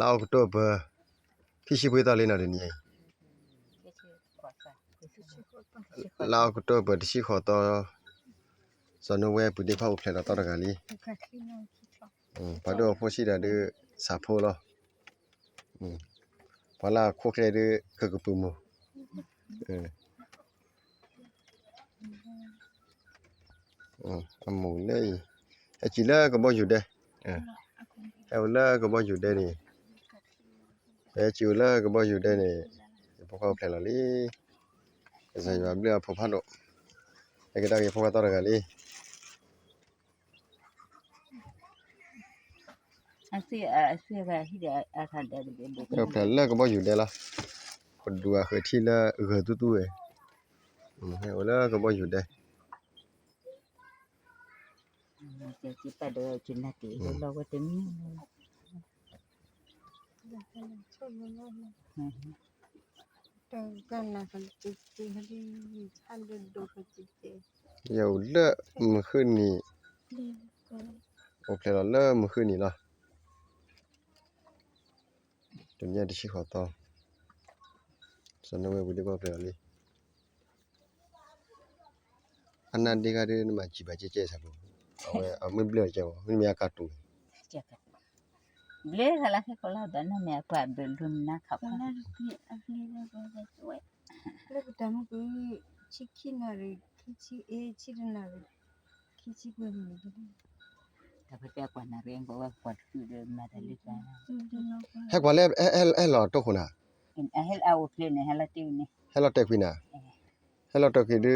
ລາວອອກໂຕເບີ ທີສິບຫົກຕໍ່ເລີຍເນາະ ດຽວນີ້ ລາວອອກໂຕເບີ ທີສິບຫົກຕໍ່ ສອນໂນເວ ປຶດດິພາກໂອແພລອຕຕະກາລີ ອືມ ພາໂດໂພຊິດາດືສາໂພລໍ ອືມ ພາລາໂຄແຄດືເກີກະປືມູ ເອີ ອືມ ອາໝູເລີຍ ແອຈີເລີກະບໍ່ຢູ່ເດ້ ເອີ ແອວເລີກະບໍ່ຢູ່ເດ້ນີ້ ແອຈີເລີກະບໍ່ຢູ່ເດ້ນີ້ ພວກເຂົາແພລອລີ ກະໃສ່ວ່າເບືອພວພັດໂອ ແອກະດັກອີພວກເຂົາຕະກາລີ ເລີກະບໍ່ຢູ່ເດ້ລະ ຄົນດູວ່າເຄີຍທີ່ເລີກະຕູຕູເອ ເອີ ເລີກະບໍ່ຢູ່ເດ້ ເອີ ເລີກມື້ຄືນນີ້ ໂອເຄລະ ເລີກມື້ຄືນນີ້ລະ ຈົນຍາທີ່ຊິຂໍຕໍ່ ສະເໜີໄວ້ບໍ່ໄດ້ບອກເລີຍ ອານານດີກາເດີມາຈີບາເຈເຈຊະບໍ່ ເອົາໄວ້ ເອົາມືເບລີເຈົ້າ ມັນມີອາກາດຕຸ ເບລີຄະລະ ເຮັດກໍລາວດານະແມ່ກວ່າເບລຸນນະຄັບ ແຮກວ່າແລ້ວ ແຮກ ແຮກ ແຮກລາວຕົກພຸ້ນນະ ແຮກລາວຕົກພຸ້ນນະ ແຮກລາວຕົກພຸ້ນນະ ແຮກລາວຕົກພຸ້ນນະ